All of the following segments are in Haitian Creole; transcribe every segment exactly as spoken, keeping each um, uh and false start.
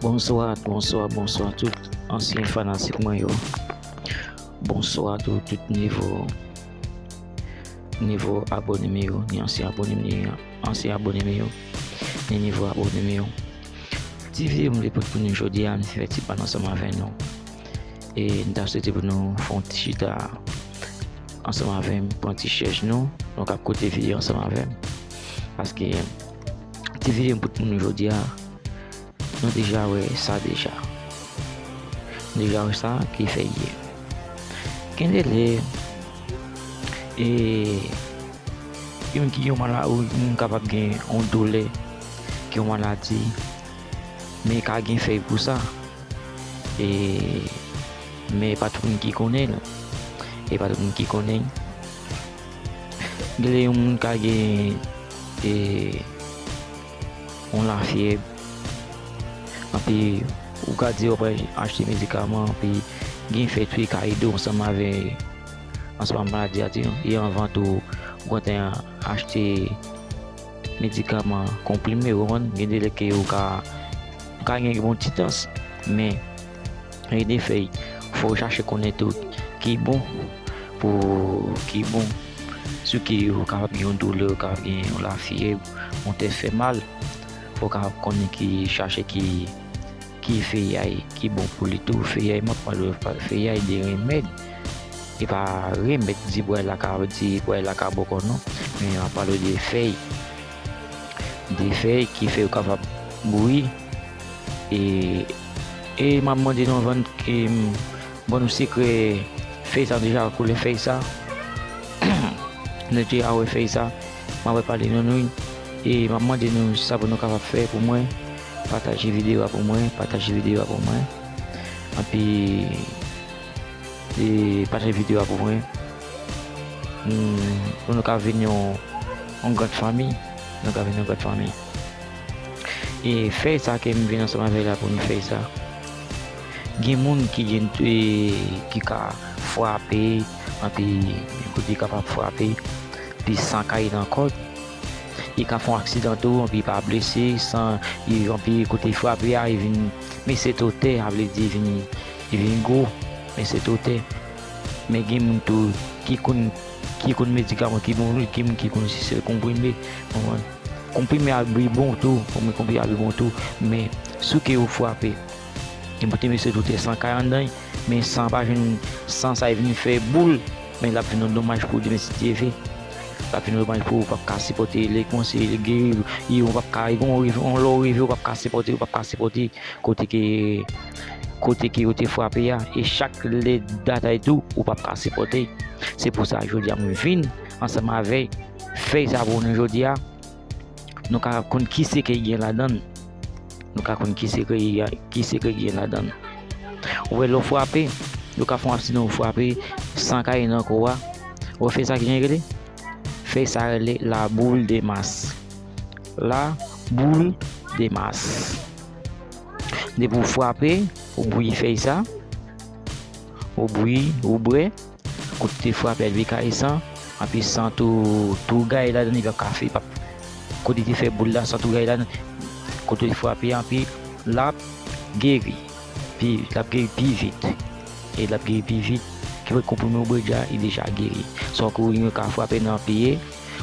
Bonswa, bonswa, bonswa tout ansyen fanatik mwen yo. Bonswa tou tout nivo, nivo abòne m yo, ni ansyen abòne m, ni ansyen abòne m yo, ni nivo abòne m yo. Ti videyo m vle pote pou nou jodi a, m fè ti pale ansanm avè nou. E m ta swete pou nou fè yon ti chita ansanm avè m, pran ti chèz nou, nou k ap koute videyo ansanm avè m. Paske ti videyo m pote pou nou jodi a, nou deja wè sa deja. Nou deja wè sa ki fè ye. Gen de lè, e, yon moun ki gen yon mala-, yon moun kapab gen yon doulè, gen yon maladi, men ka gen fèy pou sa. E, men pa tout moun ki konnen l. E pa tout moun ki konnen l. Gen lè yon moun ka gen, e, yon lafyèb, anpi ou ka di w ap achte medikaman, anpi gen fèy tou, e ka ede w ansanm avè, ansanm ak maladi a tou. E anvan tou, ou gentan achte medikaman konprime, ou konprann? Gen de lè ke ou ka, ou ka gen bon ti tans, men gen de fèy, fò w chache konnen tou ki bon, pou ki bon. Sou ki ou kapab gen yon doulè, ou kapab gen yon lafyèb, yon tèt fè mal, fò w kapab konnen ki, chache ki, ki feyay ki bon pou li tou. Feyay, m ap pale w feyay de renmèd. E pa renmèd di bway la ka, di bway la ka bò kò non, men m ap pale w de fèy. De fèy ki fè yo kapab bouyi. E, e m ap mande nou anvan ke m ban nou sekrè fèy sa, deja koulè fèy sa. Nou deja wè fèy sa, m ap pale nou, nou, e m ap mande nou sa pou nou kapab fè pou mwen. Pataje videyo a pou mwen, pataje videyo a pou mwen. Anpi, e pataje videyo a pou mwen. Hmm, pou nou ka vin yon, yon gran fanmi. Nou ka vin yon gran fanmi. E fèy sa ke m vin ansanm avè la pou nou fèy sa. Gen moun ki gen, e, ki ka frape, anpi kote li kapab frape, pi san ka ye nan kò l. Li ka fè yon aksidan tou, anpi li pa blese, san, li, anpi kote li frape a, li vin, men se to tè, sa vle di li vin, li vin gwo, men se to tè. Men gen moun tou ki konn, ki konn medikaman ki bon, gen moun ki konn si se konprime, konprann? Konprime a byen bon tou, konprann, konprime a byen bon tou, men sou ke ou frape, gen pou te mesye tou te san kay anndan, men san pa jwenn, san sa e vin fè boul, men l ap vin yon domaj pou demen si Dye vle. L ap vin yon domaj pou ou p ap ka sipòte, lè kòmanse, lè geri, ou p ap ka, yon lè w rive, ou p ap ka sipòte, ou p ap ka sipòte kote ke, kote ke yo te frape a, e chak lè datay tou, ou p ap ka sipòte. Se pou sa, jodi a, mwen vin ansanm avè fèy sa pou nou jodi a. Nou ka konn ki sekrè ki gen ladan l. Nou ka konn ki sekrè ki, ki sekrè ki gen ladan l. Ou wè lè w frape, yo ka fè yon aksidan, ou frape, san ka ye nan kò a. Ou wè fèy sa ki jan l rele? Fèy sa rele la boule de masse. La boule de masse. Depi w frape, ou bouyi fèy sa, ou bouyi, ou bwè, kote w te frape a, li ka ye san, anpi san tou, tou gaye ladan, li p ap ka fè, p ap, kote w te fè boul la, san tou gaye ladan, kote w te frape a, anpi l ap geri, pi, l ap geri pi vit. E l ap geri pi vit, ki vle konprime w bwè dja, li deja geri. Sa w ka frape nan pye,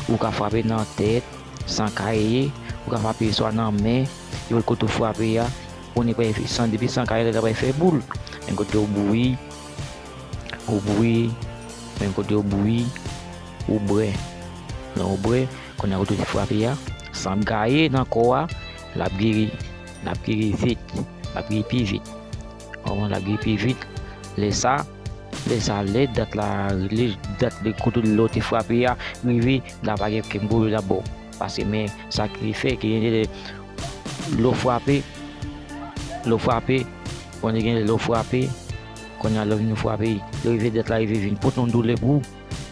ou ka frape nan tèt, san ka ye, ou ka frape swa nan men, yo kote w frape a, ou ne pa san, depi san ka ye, la pral fè boul. Men kote w bouyi, ou bouyi, men kote w bouyi, ou bwè. Lè w bwè, kounye a kote w te frape a, san ap gaye nan kò a, l ap geri, l ap geri vit, l ap geri pi vit. Kòman l ap geri pi vit? Lè sa, lè sa, lè dat la, lè dat lè kote lè w te frape a rive, la pa gen kenn pwoblèm la bò. Paske men sa ki fè ke gen de lè lè w frape, lè w frape, konnen gen lè w frape, kounye a lè w vin frape, lè w rive dat la rive vin pote yon doulè pou ou,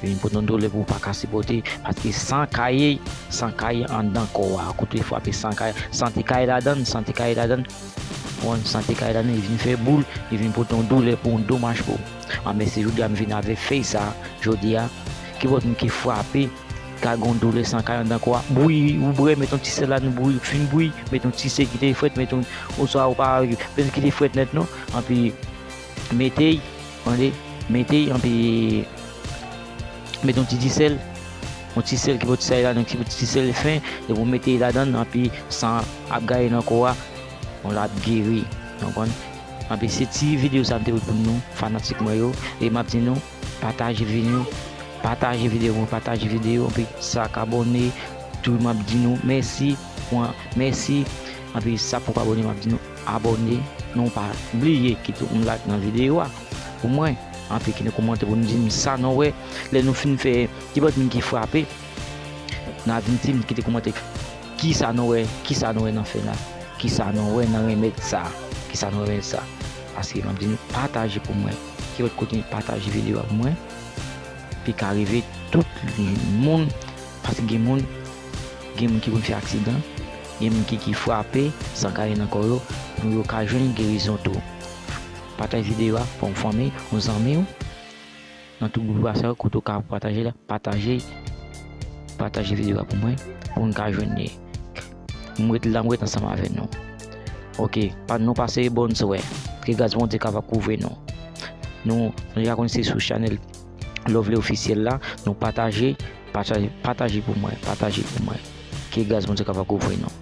vin pote yon doulè pou ou pa ka sipòte, paske san ka ye, san ka ye anndan kò a, kote w frape san ka ye, san te ka ye ladan l, san te ka ye ladan l, konprann, san te ka ye ladan l, li vin fè boul, li vin pote yon doulè pou ou, yon domaj pou ou. Anben se jodi a m vin avèk fèy sa, jodi a, ki pou moun ki frape, ka gen yon doulè san kay anndan kò a. Bouyi, ou bwè, met yon ti sèl ladan, bouyi, fin bouyi, met yon ti sèl kite frèt, met yon, oswa ou pa, menm kite frèt nèt non. Anpi, mete, tande, mete, anpi, met yon ti disèl, yon ti sèl ki pou ti sèl ladan, ki pou ti sèl fen, epi ou mete ladan, anpi san ap gaye nan kò a, yon l ap geri. Ou konprann? Anpi se ti videyo sa m te pote pou nou, fanatik mwen yo, e m ap di nou, pataje videyo, pataje videyo, pataje videyo, anpi sa k abòne, tou m ap di nou mèsi, mèsi, anpi sa poko abòne, m ap di nou abòne, non pa bliye kite yon like nan videyo a pou mwen, anpi kite kòmantè pou nou di m sa nou wè, lè nou fin fè, ki bòt moun ki frape, n a vin di m kite kòmantè, kisa nou wè, kisa nou wè nan fè la, kisa nou wè nan remèd sa, kisa nou wè sa. Paske m ap di nou pataje pou mwen. Ki lòt kote pataje videyo a pou mwen. Pi ka rive tout moun, paske gen moun, gen moun ki konn fè aksidan, gen moun ki, ki frape, san kay nan kò yo, pou yo ka jwenn gerizon tou. Pataje videyo a pou yon fanmi, yon zanmi w. Nan tout gwoup WhatsApp kote w ka pataje la, pataje, pataje videyo a pou mwen, pou n ka jwenn li. M ret la, m ret ansanm avè nou. Ok, pa nou pase bonswè. Ke gras Bondye kapab kouvri nou. Nou, nou ja konn se sou chanèl Lovely Officiel la, nou pataje, pataje, pataje pou mwen, pataje pou mwen. Ke gras Bondye kapab kouvri nou.